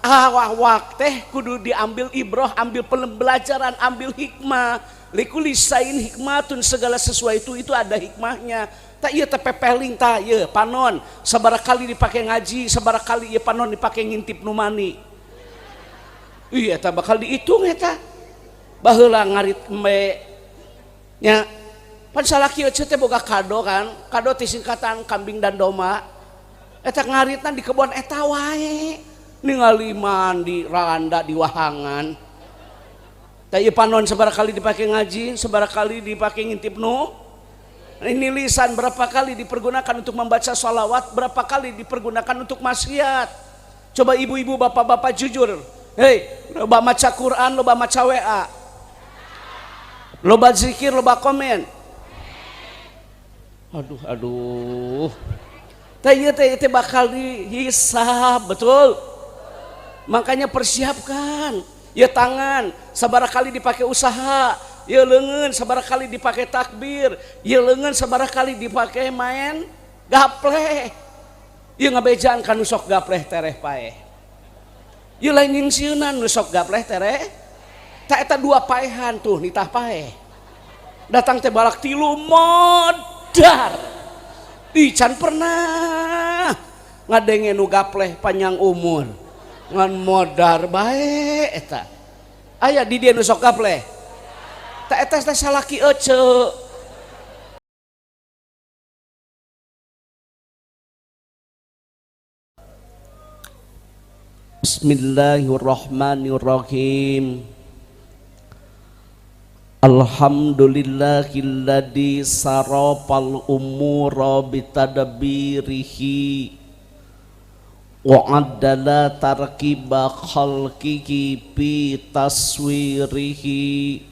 Awak teh kudu diambil ibroh, ambil pembelajaran, ambil hikmah. Likuli sain hikmatun, segala sesuatu itu ada hikmahnya. Tak ieu teh pepeling tah ieu panon, sabaraha kali dipake ngaji, sabaraha kali ieu panon dipake ngintip nu mani. Ih eta bakal dihitung eta. Baheula ngarit embe nya pan salaki ece teh boga kado kan, kado ti singkatan kambing dan domba. Eta ngaritna di kebon eta wae. Ningali mandi randa di wahangan. Tah ieu panon sabaraha kali dipake ngaji, sabaraha kali dipake ngintip nu. Ini lisan berapa kali dipergunakan untuk membaca sholawat, berapa kali dipergunakan untuk maksiat. Coba ibu-ibu, bapak-bapak jujur. Hei, loba maca Quran, loba maca WA. Loba zikir, loba komen. Aduh, aduh. Tah ieu teh bakal dihisab, betul? Makanya persiapkan. Ya tangan, sabaraha kali dipakai usaha. Ya leungeun, sabaraha kali dipakai takbir. Ya leungeun, sabaraha kali dipakai main gapleh. Ya ngabejaan kan nu sok gapleh tereh paeh. Ya lain nyingsieunan nu sok gapleh tereh. Tak eta dua paehan tuh nitah paeh. Datang teh balak tilu modar. Ih can pernah ngadenge nu gapleh panjang umur. Ngan modar bae eta. Aya di dieu nu sok gapleh. Tak eta teh salaki ece. Bismillahirrahmanirrahim. Alhamdulillahilladzi sarafal umura bitadbirihi wa addala tarkiba khalqihi bi taswirihi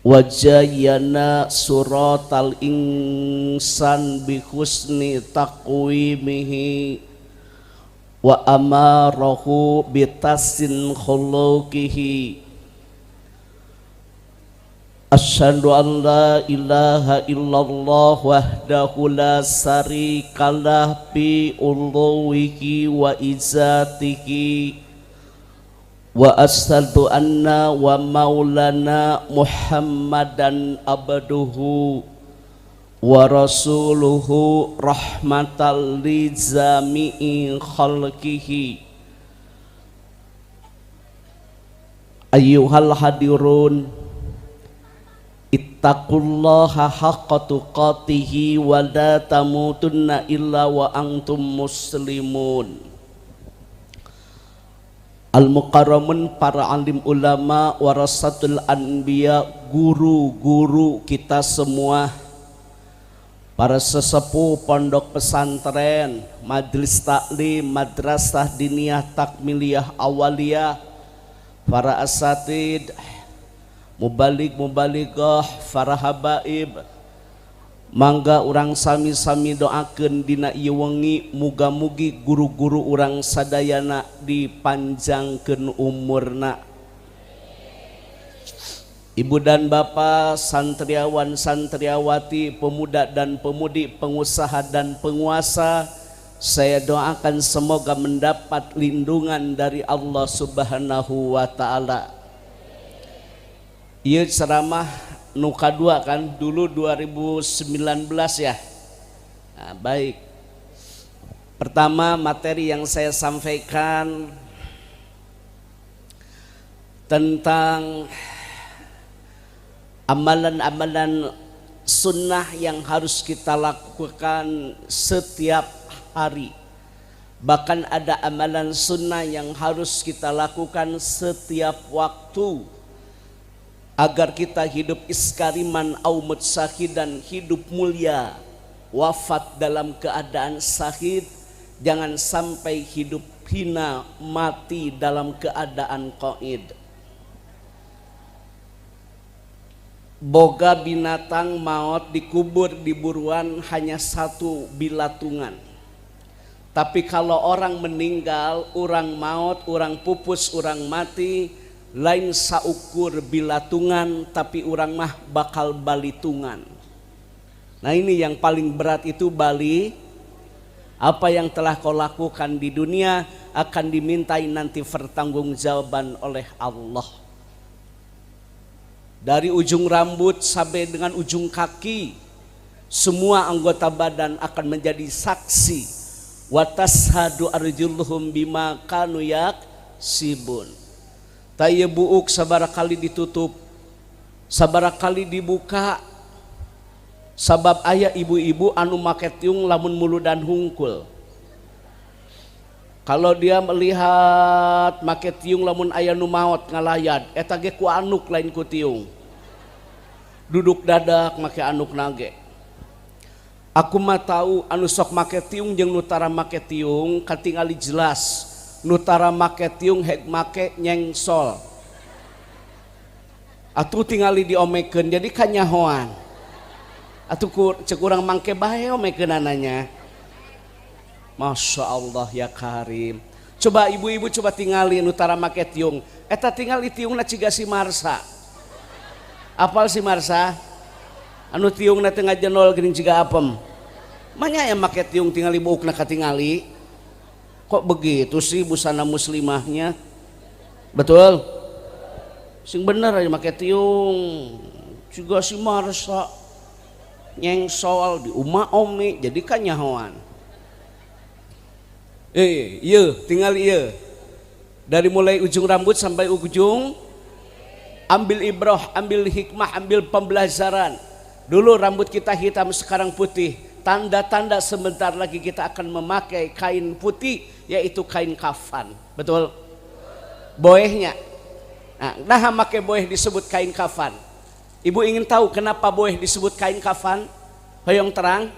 wa jayyana suratal insan bi husni taqwimihi wa amarahu bitasin khuluqihi. Asyhadu an la ilaha illallah wahdahu la syarikalah bi uluwihi wa izzatihi wa asyhadu anna wa maulana Muhammadan abduhu wa rasuluhu rahmatan li jami'i khalqihi. Ayyuhal hadirun, ittaqullaha haqqa tuqatihi wa la tamutunna illa wa antum muslimun. Al-mukarramun, para alim ulama, warasatul anbiya, guru-guru kita semua, para sesepuh pondok pesantren, majelis taklim, madrasah diniyah takmiliyah awaliyah, para asatid, mubalik mubalighah, para habaib, mangga urang sami-sami doakeun dina ieu wengi, muga-mugi guru-guru urang sadayana dipanjangkeun umurna. Ibu dan bapak, santriawan santriawati, pemuda dan pemudi, pengusaha dan penguasa, saya doakan semoga mendapat lindungan dari Allah Subhanahu wa taala. Ieu ceramah nu kadua kan, dulu 2019 ya. Nah, baik. Pertama materi yang saya sampaikan tentang amalan-amalan sunnah yang harus kita lakukan setiap hari. Bahkan ada amalan sunnah yang harus kita lakukan setiap waktu agar kita hidup iskariman au mutsahidan, hidup mulia, wafat dalam keadaan sahid, jangan sampai hidup hina, mati dalam keadaan qaid. Boga binatang maut dikubur di buruan hanya satu bilatungan. Tapi kalau orang meninggal, orang maut, orang pupus, orang mati, lain saukur bilatungan, tapi orang mah bakal balitungan. Nah ini yang paling berat itu bali. Apa yang telah kau lakukan di dunia akan dimintai nanti pertanggungjawaban oleh Allah. Dari ujung rambut sampai dengan ujung kaki, semua anggota badan akan menjadi saksi. وتشهد أرجلهم بما كانوا يكسبون. Tah ieu buuk sabaraha kali ditutup, sabaraha kali dibuka. Sabab aya ibu-ibu anu make tiung lamun muludan hungkul. Kalau dia melihat make tiung lamun aya nu maot ngalayat, eta ge ku anduk, lain ku tiung. Duduk dadak make anduk nage. Aku mah tahu anu sok make tiung jeung nu tara make tiung katingali jelas. Nu tara make tiung hek make nyengsol. Atuh tingali diomekeun jadi kanyahoan. Atuh ku cek urang mangke bae omekeunananya. Masya Allah ya Karim. Coba ibu-ibu, coba tingali nu tara make tiung. Eta tingali tiungna ciga si Marsa. Apal si Marsa? Anu tiungna teh ngajenol geuning ciga apem. Manya yang make tiung tingali buukna katingali. Kok begitu sih busana muslimahnya? Betul? Sing bener aja make tiung. Juga si Marsa nyengsol di uma omi jadi kanyahoan. Eh, iya, tinggal iya. Dari mulai ujung rambut sampai ujung, ambil ibroh, ambil hikmah, ambil pembelajaran. Dulu rambut kita hitam, sekarang putih. Tanda-tanda sebentar lagi kita akan memakai kain putih, yaitu kain kafan. Betul? Boehnya. Nah, make boeh disebut kain kafan. Ibu ingin tahu kenapa boeh disebut kain kafan? Hoyong terang?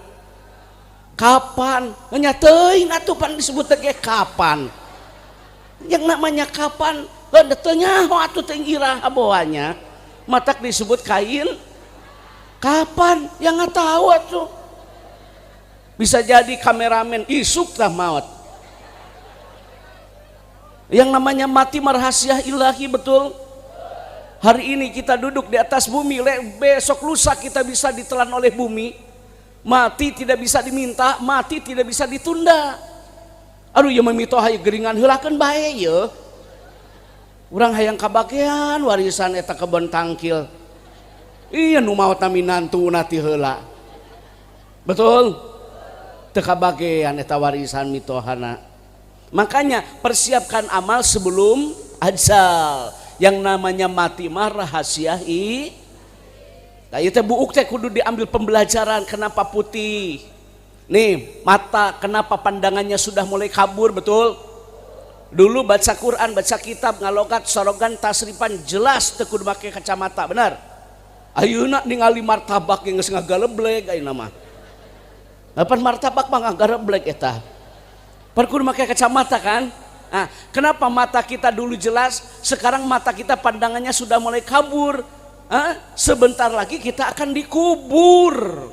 Kapan? Nya teuing atuh, pan disebut teh kapan. Yang namanya kapan, heuh teu nyaho atuh, teu iraha boanya. Matak disebut kain kapan, yang nggak tahu atuh. Bisa jadi kameramen isuk tah maut. Yang namanya mati rahasia ilahi, betul? Hari ini kita duduk di atas bumi, besok lusa kita bisa ditelan oleh bumi. Mati tidak bisa diminta, mati tidak bisa ditunda. Aduh, ya mitoha geringan, heulakeun bae ye. Urang hayang kabagean warisan eta kebon tangkil. Iya, nu maot minantu ti heula. Betul? Teu kabagean eta warisan mitohana. Makanya persiapkan amal sebelum ajal. Yang namanya mati mah rahasia i. Nah, itu buuk teh kudu diambil pembelajaran, kenapa putih. Nih, mata kenapa pandangannya sudah mulai kabur, betul? Dulu baca Quran, baca kitab, ngalogat, sorogan, tasrifan jelas, teu kudu make kacamata, benar? Ayeuna ningali martabak yang geus ngagaleblek ayeuna mah. Lapan martabak mah ngagaleblek eta. Pan kudu make kacamata kan? Nah, kenapa mata kita dulu jelas, sekarang mata kita pandangannya sudah mulai kabur? Hah? Sebentar lagi kita akan dikubur.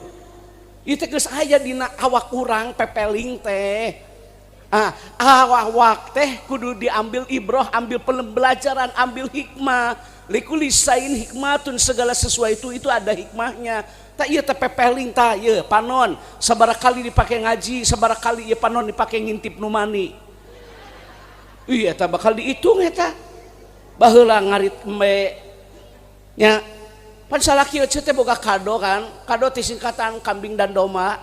Itu geus aya dina awak urang pepeling teh. Ah, awak teh kudu diambil ibroh, ambil pembelajaran, ambil hikmah. لكل شيء حكمة, segala sesuatu itu ada hikmahnya. Tah ieu teh pepeling, tah ieu panon sabaraha kali dipakai ngaji, sabaraha kali ieu panon dipakai ngintip nu mani. Iya, eta bakal dihitung eta. Baheula ngarit embe nya, pan salaki ece teh boga kado kan, kado teh singkatan kambing dan domba.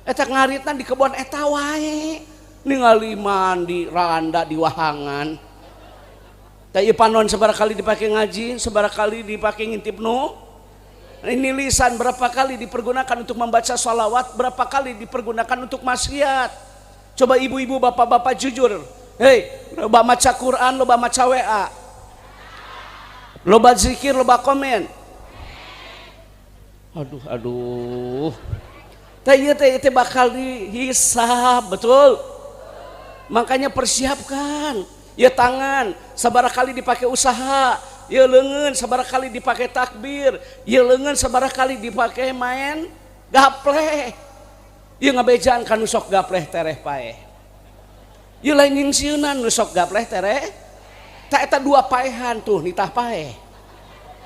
Eta ngaritna di kebon eta wae, ningali mandi randa di wahangan. Tah ieu panon sabaraha kali dipakai ngaji, sabaraha kali dipakai ngintip nu. Ini lisan berapa kali dipergunakan untuk membaca sholawat, berapa kali dipergunakan untuk maksiat. Coba ibu-ibu, bapak-bapak jujur. Hei, loba maca Quran, loba maca WA. Loba zikir, loba komen. Aduh, aduh. Teh ieu teh teh bakal dihisab, betul? Makanya persiapkan. Ya tangan, sabaraha kali dipakai usaha, ya lengan sabaraha kali dipakai takbir, ya lengan sabaraha kali dipakai main gapleh. Ya ngabejaan kan sok gapleh tereh paeh. Ya lain nyingsieunan nu sok gapleh tereh. Tak eta dua paehan tuh nitah paeh.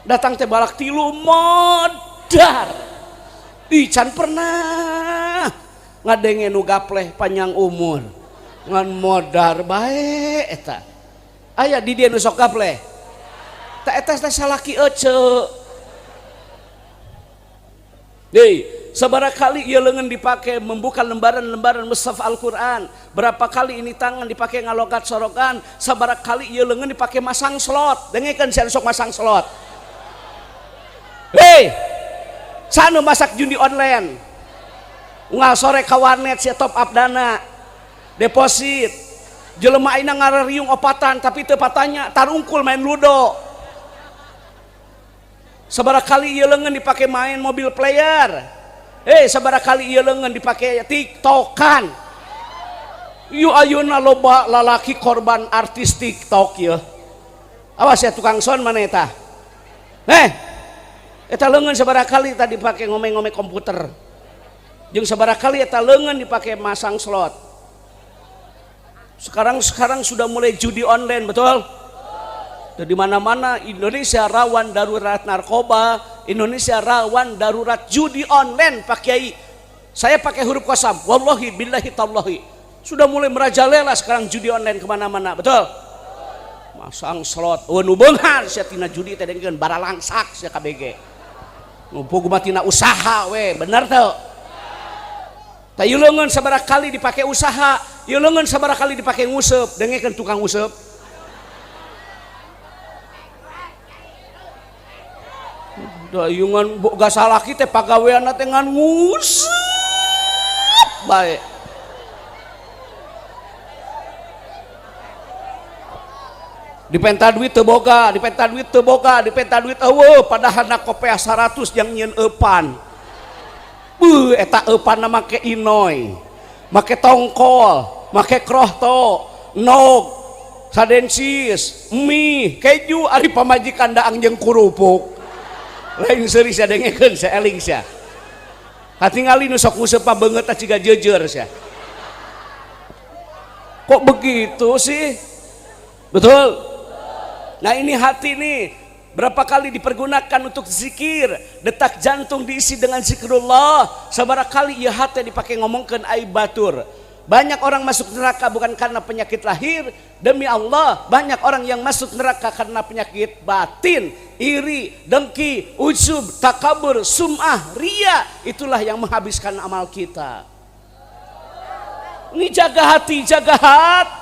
Datang teh balak tilu modar. Ih, can pernah ngadenge nu gapleh panjang umur. Ngan modar bae eta. Aya di dieu nu sok gaple. Tah eta teh salaki ece. Deui, sabaraha kali ieu leungeun dipake membuka lembaran-lembaran mushaf Al-Qur'an, berapa kali ini tangan dipake ngalogat sorogan, sabaraha kali ieu leungeun dipake masang slot. Dengekeun sia sok masang slot. Hei, sanu masak judi online. Unggal sore ka warnet sia top up dana, deposit. Jelema ayeuna ngarariung opatan tapi teu patanya, tarungkul main ludo. Sabaraha kali ieu leungeun dipake main mobil player. Sabaraha kali ieu leungeun dipake TikTokan. Ieu ayeuna loba lalaki korban artis TikTok ieu. Awas ya tukang son mana eta. Eta leungeun sabaraha kali tadi dipake ngomeng-ngomeng komputer. Jeung sabaraha kali eta leungeun dipake masang slot. Sekarang sudah mulai judi online, betul? Di mana-mana Indonesia rawan darurat narkoba, Indonesia rawan darurat judi online, Pak Kiai. Saya pakai huruf kosam, wallahi billahi tallahi. Sudah mulai merajalela sekarang judi online kemana-mana, betul? Masang slot, oh nu beunghar sia tina judi teh dengkeun baralangsak sia KBG. Nu puguh mah tina usaha we, bener teu? Tah ieu leungeun sabaraha kali dipake usaha, ieu leungeun sabaraha kali dipake nguseup, dengekeun tukang nguseup. Dayungan boga salaki teh pagaweanna teh ngan nguseup bae. Dipenta duit teu boga, dipenta duit teu boga, dipenta duit eueuh padahal na kopea 100 yang nyieun eupan. Beuh eta eupanna make inoy, make tongkol, make krohto, nog, sadensis, mie, keju ari pamajikan daang jeung kurupuk. Lain seuri sia dengekeun sia eling sia. Katingali nu sok nguseup beungeut ciga jeujeur sia. Kok begitu sih? Betul? Nah ini hati nih berapa kali dipergunakan untuk zikir, detak jantung diisi dengan zikrullah, sabaraha kali ieu hati dipakai ngomongkeun aib batur. Banyak orang masuk neraka bukan karena penyakit lahir, demi Allah banyak orang yang masuk neraka karena penyakit batin, iri, dengki, ujub, takabur, sum'ah, ria. Itulah yang menghabiskan amal kita. Ini jaga hati, jaga hati.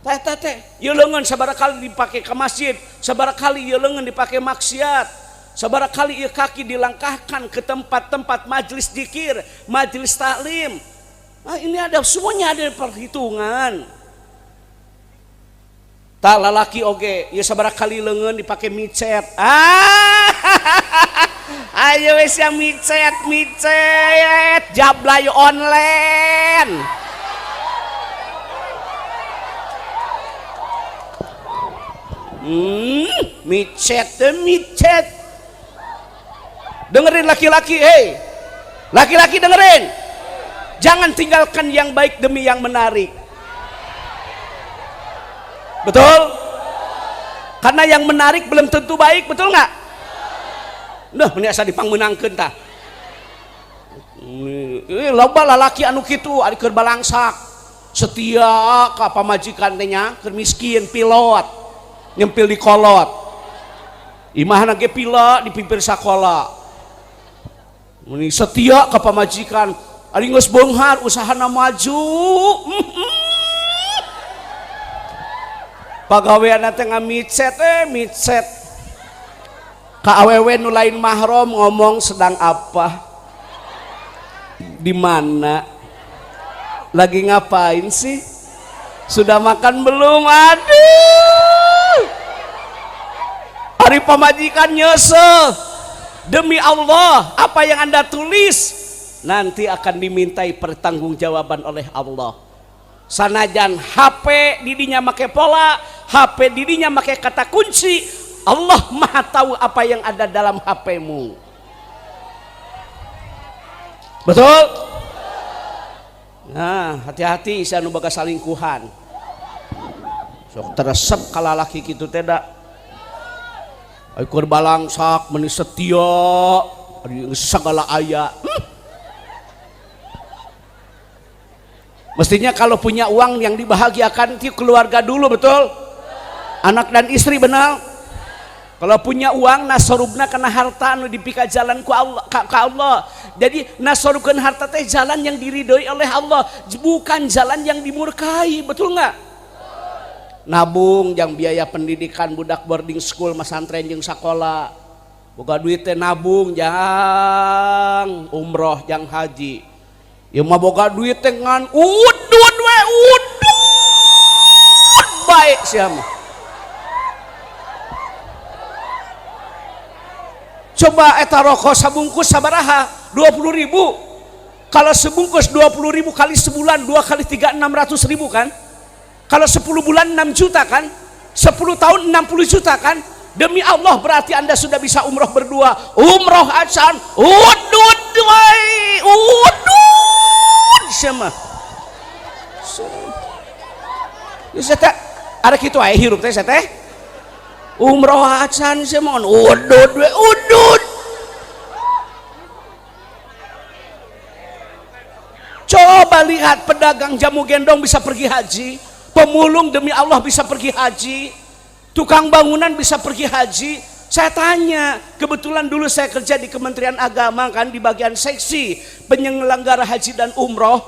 Teh teh teh, ieu leungeun sabaraha kali dipakai ke masjid, sabaraha kali ieu leungeun dipakai maksiat, sabaraha kali ieu kaki dilangkahkan ke tempat-tempat majelis zikir, majelis taklim. Nah, ini ada semuanya ada perhitungan. Tak lalaki oge, ieu sabaraha kali leungeun dipakai micet. Ah, ayo wes yang micet, micet, jablay online. Micet, micet. Dengerin laki-laki, hei. Laki-laki dengerin. Jangan tinggalkan yang baik demi yang menarik. Betul? Karena yang menarik belum tentu baik, betul nggak? Nah, ini asa dipangmeunangkeun tah. Loba lalaki anu kitu ari keur balangsak. Setia ka pamajikan teh nya, keur miskin pilot. Nyempil di kolot. Imahna ge pila di pimpir sakola. Meni setia ka pamajikan, ari geus beunghar usahana maju. Pagaweanna teh ngamicet micet. Ka awewe nu lain mahram ngomong sedang apa? Di mana? Lagi ngapain sih? Sudah makan belum? Aduh. Ari pamajikan nyesel. Demi Allah, apa yang Anda tulis nanti akan dimintai pertanggungjawaban oleh Allah. Sanajan HP didinya make pola, HP didinya make kata kunci, Allah Maha tahu apa yang ada dalam HP-mu. Betul? Nah, hati-hati sia nu boga salingkuhan. Sok teresep kalalaki kitu teh da. Keur balangsak meni setia, ari sagala aya. Mestinya kalau punya uang yang dibahagiakan itu keluarga dulu, betul? Anak dan istri, benar? Kalau punya uang nasorubna karena harta anu dipika jalan ku Allah ka Allah. Jadi nasorubkeun harta teh jalan yang diridhoi oleh Allah, bukan jalan yang dimurkai, betul nggak? Nabung jang biaya pendidikan budak boarding school, masantren jeung sakola. Boga duit teh nabung jang umroh, jang haji. Ya mah boga duit teh ngan udud we, udud baik sia mah. Coba eta rokok sabungkus sabaraha? 20 ribu. Kalau sebungkus 20 ribu kali sebulan, 2 kali 3, 600 ribu kan? Kalau 10 bulan 6 juta kan? 10 tahun 60 juta kan? Demi Allah, berarti Anda sudah bisa umroh berdua. Umroh acan, udud wae, udud sia mah. Ya teh ada kitu aya hirup teh saya teh. Umroh acan sia mah udud we, udud. Coba lihat, pedagang jamu gendong bisa pergi haji, pemulung demi Allah bisa pergi haji, tukang bangunan bisa pergi haji. Saya tanya, kebetulan dulu saya kerja di Kementerian Agama kan, di bagian seksi penyelenggara haji dan umroh.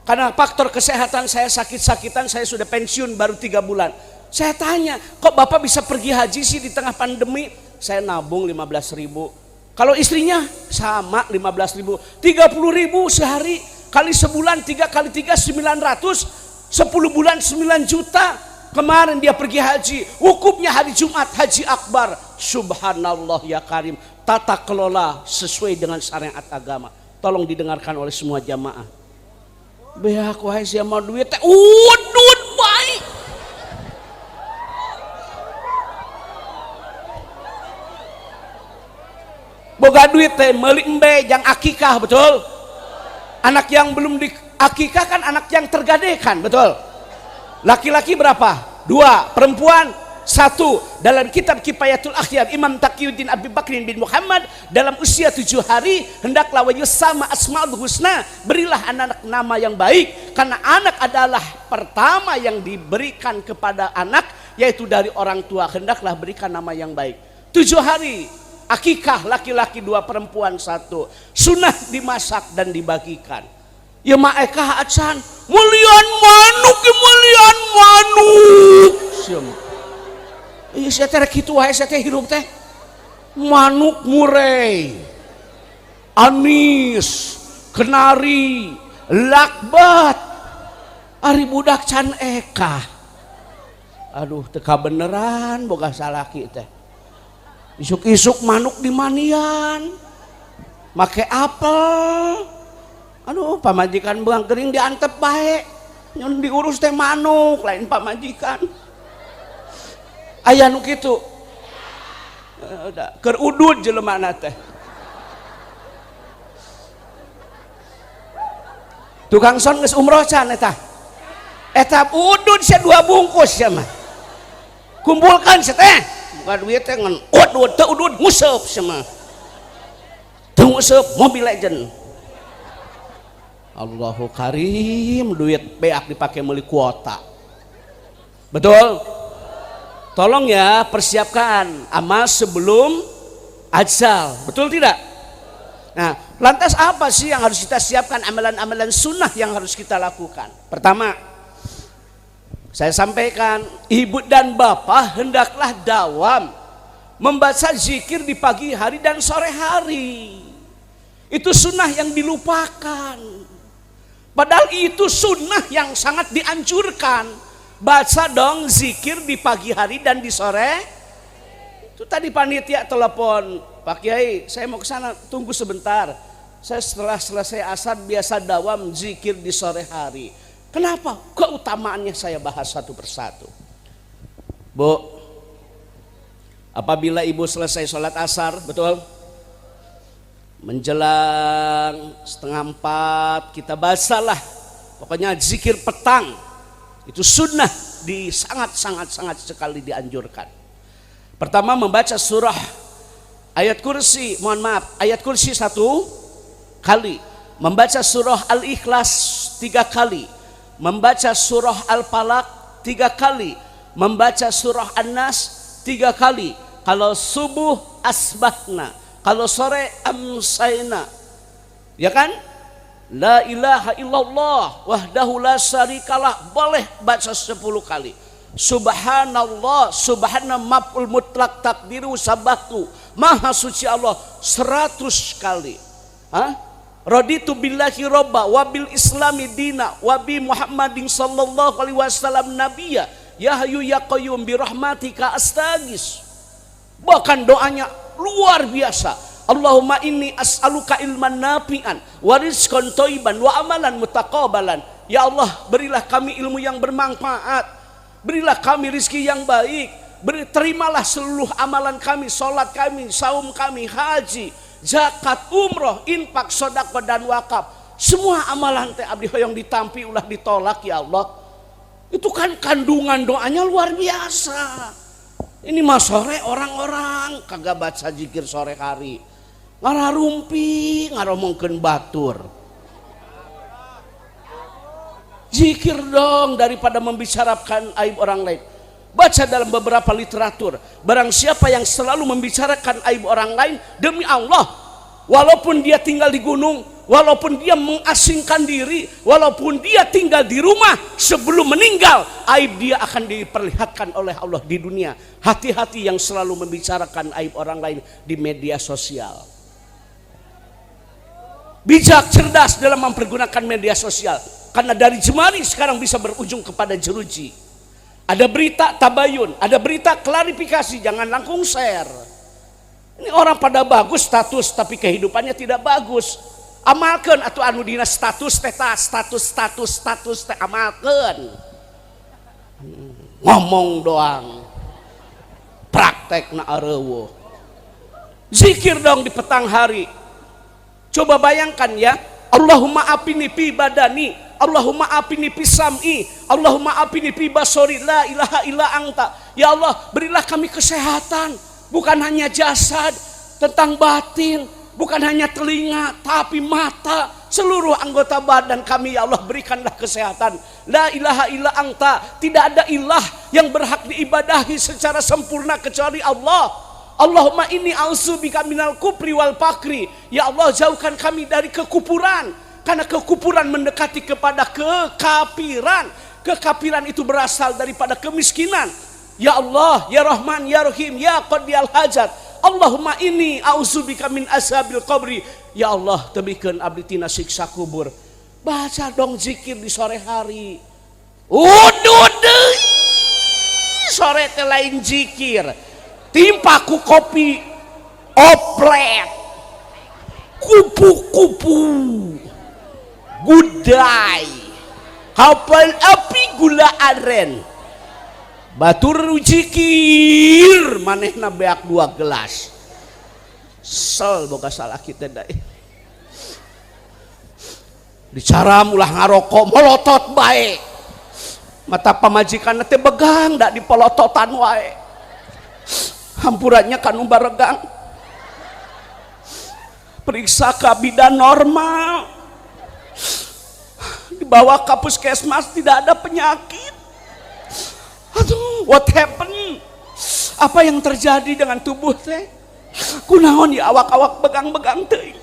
Karena faktor kesehatan saya sakit-sakitan, saya sudah pensiun baru 3 bulan. Saya tanya, kok Bapak bisa pergi haji sih di tengah pandemi? Saya nabung 15 ribu. Kalau istrinya sama 15 ribu, 30 ribu sehari, kali sebulan 3 kali 3 900, 10 bulan 9 juta. Kemarin dia pergi haji, wukufnya hari Jumat, haji akbar. Subhanallah ya Karim, tata kelola sesuai dengan syariat agama. Tolong didengarkan oleh semua jamaah. Beak wae sia mah, duit teh udud baik. Boga duit teh meuli embe jang akikah, betul? Anak yang belum diakikah kan anak yang tergadekan, betul? Laki-laki berapa? Dua. Perempuan satu. Dalam kitab Kifayatul Akhyar Imam Taqiyuddin Abi Bakrin bin Muhammad, dalam usia 7 hari hendaklah wa sama asmaul husna, berilah anak nama yang baik, karena anak adalah pertama yang diberikan kepada anak yaitu dari orang tua, hendaklah berikan nama yang baik. 7 hari akikah, laki-laki dua, perempuan satu, sunnah dimasak dan dibagikan. Ya maekah acan mulian manuk, mulian manuk. Iya sia teh, kitu wae sia teh hirup teh. Manuk murai, anis, kenari, lakbat, ari budak can eka. Aduh, teka beneran boga salaki teh. Isuk-isuk manuk di manian, make apel. Aduh, pamajikan beang kering diantep bae. Nyon diurus teh manuk, lain pamajikan. Aya nu kitu. Keur udud jelema teh. Tukang son geus umroh can eta? Eta udud sia, dua bungkus sia mah. Kumpulkan sia teh. Bukan duit teh ngan udud, teu udud nguseup sia mah. Teu nguseup Mobile Legend. Allahu Karim, duit beak dipakai beli kuota. Betul? Tolong ya, persiapkan amal sebelum ajal. Betul tidak? Nah, lantas apa sih yang harus kita siapkan, amalan-amalan sunnah yang harus kita lakukan? Pertama, saya sampaikan, ibu dan bapak hendaklah dawam membaca zikir di pagi hari dan sore hari. Itu sunnah yang dilupakan. Padahal itu sunnah yang sangat dianjurkan. Baca dong zikir di pagi hari dan di sore. Itu tadi panitia telepon, "Pak Kiai, saya mau ke sana, tunggu sebentar. Saya setelah selesai asar biasa dawam zikir di sore hari." Kenapa? Keutamaannya saya bahas satu persatu. Bu, apabila ibu selesai sholat asar, betul? Menjelang 3.30 kita bacalah. Pokoknya zikir petang itu sunnah di sangat sangat sangat sekali dianjurkan. Pertama, membaca surah ayat kursi, mohon maaf, ayat kursi satu kali. Membaca surah Al-Ikhlas tiga kali, membaca surah Al-Falaq tiga kali, membaca surah An-Nas tiga kali. Kalau subuh asbahna, kalau sore amsayna, ya kan? La ilaha illallah wahdahu la syarikalah, boleh baca 10 kali. Subhanallah, subhana maf'ul mutlak takdiru sabahtu, maha suci Allah 100 kali. Hah? Raditu billahi robba wabil islami dina wabi Muhammadin sallallahu alaihi wasallam nabiyya ya hayyu ya qayyum bi rahmatika astagis. Bahkan doanya luar biasa. Allahumma inni as'aluka ilman nafi'an wa rizqan thayyiban wa amalan mutaqabbalan. Ya Allah, berilah kami ilmu yang bermanfaat. Berilah kami rizki yang baik. Terimalah seluruh amalan kami, salat kami, saum kami, haji, zakat, umroh, infak, sedekah dan wakaf. Semua amalan teh abdi hoyong ditampi, ulah ditolak, ya Allah. Itu kan kandungan doanya luar biasa. Ini mah sore orang-orang kagak baca zikir sore hari. Ngararumpi, ngaromongkeun batur. Zikir dong daripada membicarakan aib orang lain. Baca dalam beberapa literatur, barang siapa yang selalu membicarakan aib orang lain, demi Allah, walaupun dia tinggal di gunung, walaupun dia mengasingkan diri, walaupun dia tinggal di rumah, sebelum meninggal, aib dia akan diperlihatkan oleh Allah di dunia. Hati-hati yang selalu membicarakan aib orang lain di media sosial. Bijak, cerdas dalam mempergunakan media sosial. Karena dari jemari sekarang bisa berujung kepada jeruji. Ada berita tabayun, ada berita klarifikasi, jangan langsung share. Ini orang pada bagus status, tapi kehidupannya tidak bagus. Amalkan atau anu dina status teh, status status status teh amalkan. Ngomong doang. Praktek na areuweuh. Zikir dong di petang hari. Coba bayangkan ya, Allahumma afini fi badani, Allahumma afini fi sam'i, Allahumma afini fi basori, la ilaha illa anta. Ya Allah, berilah kami kesehatan, bukan hanya jasad, tentang batin, bukan hanya telinga, tapi mata, seluruh anggota badan kami, ya Allah, berikanlah kesehatan. La ilaha illa anta, tidak ada ilah yang berhak diibadahi secara sempurna kecuali Allah. Allahumma inni a'udzubika minal kufri wal fakri. Ya Allah, jauhkan kami dari kekufuran, karena kekufuran mendekati kepada kekafiran. Kekafiran itu berasal daripada kemiskinan. Ya Allah, ya Rahman, ya Rahim, ya Qadiyal Hajat. Allahumma inni a'udzubika min azabil qabri. Ya Allah, tebihkeun abdi tina siksa kubur. Baca dong zikir di sore hari. Uduh deui. Sore teh lain zikir. Timpa ku kopi oplet, kupu-kupu, gudai, kapal api gula aren, batur zikir manehna beak dua gelas. Sel boga salah kita dai. Dicaram ulah ngarokok, molotot bae. Mata pamajikan teh begang dak dipolototan wae. Hampurannya kanu baregang. Periksa ke bidan normal, dibawa ke puskesmas tidak ada penyakit. Aduh, what happened? Apa yang terjadi dengan tubuh teh? Kunaon ya awak-awak begang-begang teh?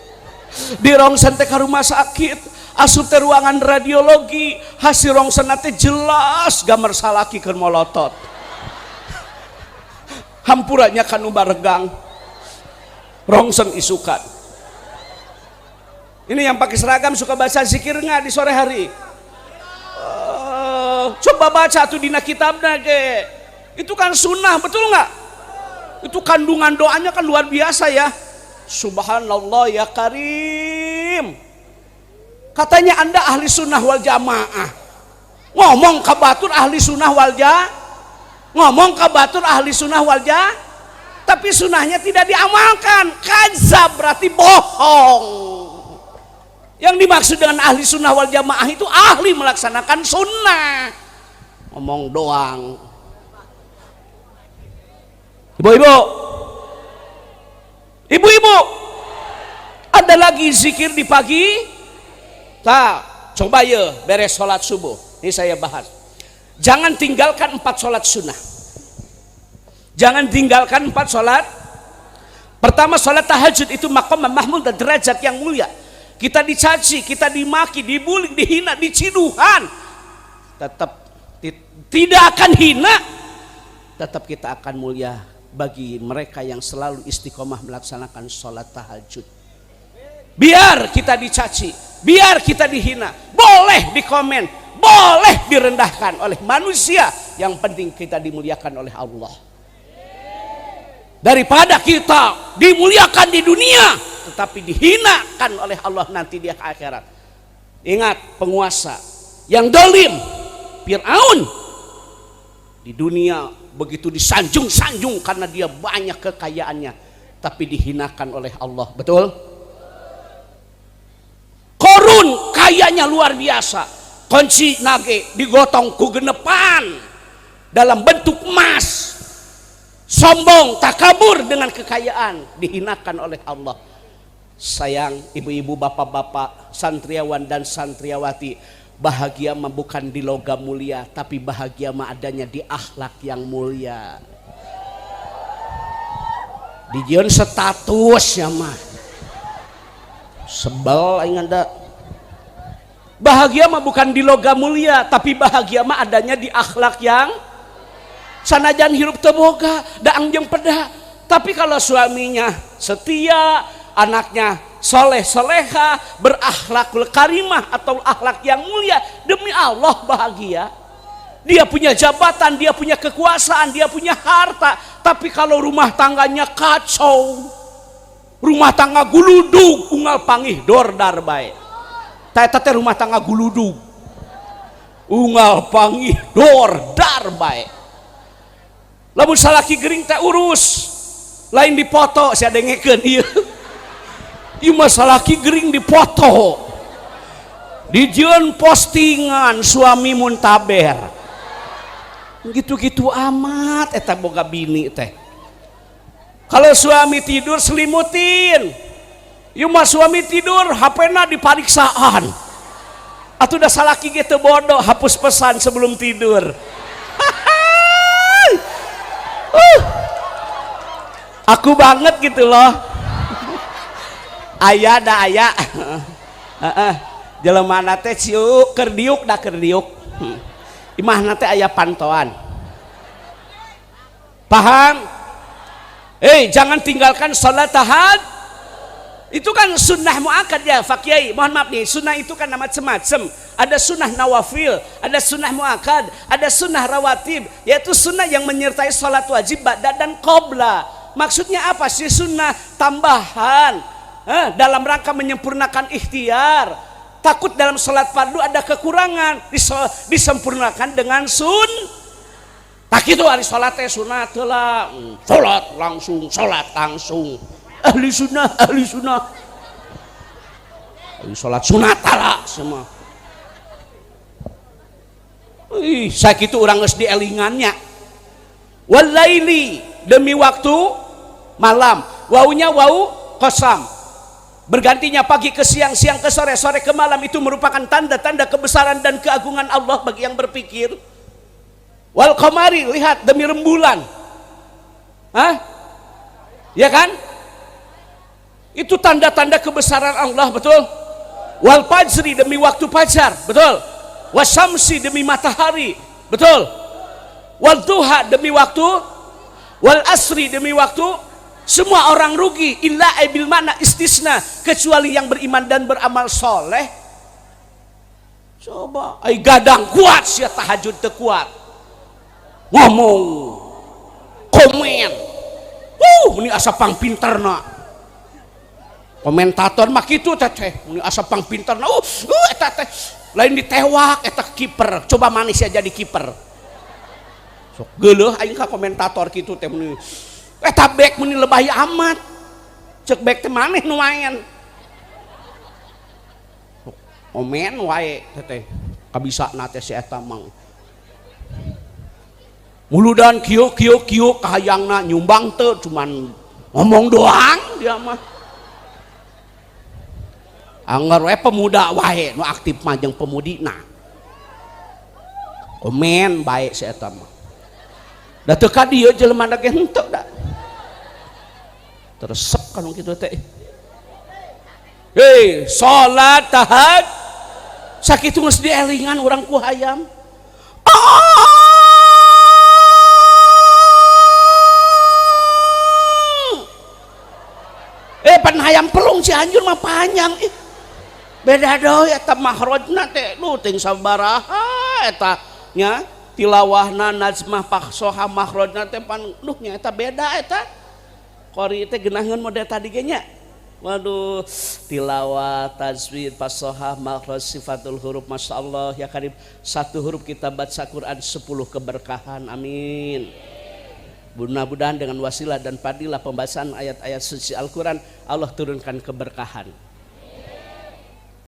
Di rongsen teh ka rumah sakit, asup teh ruangan radiologi, hasil rongsen teh jelas gambar salaki keur molotot. Hampurannya kanu baregang. Rongsen isukan. Ini yang pakai seragam suka baca zikir nggak di sore hari? Coba baca tuh dina kitabna ge. Itu kan sunnah, betul nggak? Itu kandungan doanya kan luar biasa ya. Subhanallah ya Karim. Katanya Anda ahli sunnah wal jamaah. Ngomong ke batur ahli sunnah wal jamaah. Ngomong ke batur ahli sunnah wal jamaah. Tapi sunnahnya tidak diamalkan. Kazab, berarti bohong. Yang dimaksud dengan ahli sunnah wal jamaah itu ahli melaksanakan sunnah. Ngomong doang. Ibu-ibu, ibu-ibu, ada lagi zikir di pagi? Tak. Coba ya, beres sholat subuh. Ini saya bahas. Jangan tinggalkan empat sholat sunnah. Jangan tinggalkan empat sholat. Pertama, sholat tahajud itu makom mahmud dan derajat yang mulia. Kita dicaci, kita dimaki, dibully, dihina, diciduhan. Tetap tidak akan hina. Tetap kita akan mulia bagi mereka yang selalu istiqomah melaksanakan sholat tahajud. Biar kita dicaci, biar kita dihina, boleh dikomen, boleh direndahkan oleh manusia, yang penting kita dimuliakan oleh Allah. Daripada kita dimuliakan di dunia tetapi dihinakan oleh Allah nanti di akhirat. Ingat, penguasa yang dolim, Fir'aun, di dunia begitu disanjung-sanjung karena dia banyak kekayaannya, tapi dihinakan oleh Allah, betul? Korun kayanya luar biasa, kuncina ge digotong ku genepan dalam bentuk emas, sombong, takabur dengan kekayaan, dihinakan oleh Allah. Sayang, ibu-ibu, bapak-bapak, santriawan dan santriawati, bahagia mah bukan di logam mulia, tapi bahagia mah adanya di akhlak yang mulia. Dijieun status ya mah sebel aing. Anda bahagia mah bukan di logam mulia, tapi bahagia mah adanya di akhlak yang sanajan hirup teu boga, daang jeung peda, tapi kalau suaminya setia, anaknya soleh soleha, berakhlakul karimah atau akhlak yang mulia, demi Allah bahagia. Dia punya jabatan, dia punya kekuasaan, dia punya harta, tapi kalau rumah tangganya kacau, rumah tangga guludug, unggal panggih dordar bae. Tah, teh rumah tangga guludug, unggal panggih dordar bae. Lamun salaki gering teh urus, lain dipoto. Sia, dengekeun ieu. Ieu mah salaki gering dipoto, dijieun postingan, suami muntaber. Gitu-gitu amat eta boga bini teh. Kalau suami tidur, selimutin. Ieu mah suami tidur, HP-na dipariksaan. Atuh da salaki ge teu bodoh, hapus pesan sebelum tidur. Aku banget gitu loh. Aya da aya. Heeh. Jelema teh ciuk keur diuk da keur diuk. Imahna teh aya pantoan. Paham? Eh, jangan tinggalkan salat tahajud. Itu kan sunnah muakkad ya, Pak Kiai. Mohon maaf nih, sunnah itu kan macam-macam. Ada sunnah nawafil, ada sunnah muakkad, ada sunnah rawatib, yaitu sunnah yang menyertai sholat wajib ba'da dan qobla. Maksudnya apa sih sunnah? Tambahan dalam rangka menyempurnakan ikhtiar. Takut dalam sholat fardu ada kekurangan, disempurnakan dengan sun. Tah gitu, hari sholat teh sunat lah, sholat langsung, sholat langsung. Ahli sunnah, ahli sunnah, ahli sholat sunat lah semua. Ih, sakitu urang geus dielingannya. Walaili, demi waktu malam. Waunya wau qasam. Bergantinya pagi ke siang, siang ke sore, sore ke malam itu merupakan tanda-tanda kebesaran dan keagungan Allah bagi yang berpikir. Wal qamari, lihat, demi rembulan. Hah? Ya kan? Itu tanda-tanda kebesaran Allah, betul? Wal fajri, demi waktu fajar, betul? Wasyamsi, demi matahari, betul? Wal duha, demi waktu, wal asri, demi waktu. Semua orang rugi, illa bil mana istisna, kecuali yang beriman dan beramal soleh. Coba, ai gadang kuat sia, tahajud teu kuat. Ngomong, komen. Ini asa pang pinterna. Komentator mah kitu teh, ini asa pang pinterna. Eta teh lain ditewak eta kiper. Coba manis ya jadi kiper. Sok geuleuh aing ka komentator kitu teh, meni eta bek meni lebay amat. Cek bek teh maneh nu main. Komen wae teh kabisa na teh si eta mang. Muludan kieu kieu kieu, kahayangna nyumbang teu, cuman ngomong doang dia mah. Anggar we pemuda wae nu aktif mah jeung pemudina. Komen bae si eta mah. Da teu ka dieu jelema ge henteu da. Teresep kan kitu teh. Hei, salat tahajud sakitu geus dielingan urang ku hayam. Pan hayam pelung Cianjur mah panjang ih. Beda deui eta mahrojna teh duh ting sabaraha eta nya tilawahna najmah paksoha mahrojna teh pan duh nya eta beda eta. Qori teh geunaheun model tadi ge nya. Waduh, tilawah, tajwid, fasohah, makhraj, sifatul huruf, masya Allah ya karim. Satu huruf kita baca Quran 10 keberkahan, amin. Mudah-mudahan dengan wasilah dan fadilah pembacaan ayat-ayat suci Al-Quran, Allah turunkan keberkahan.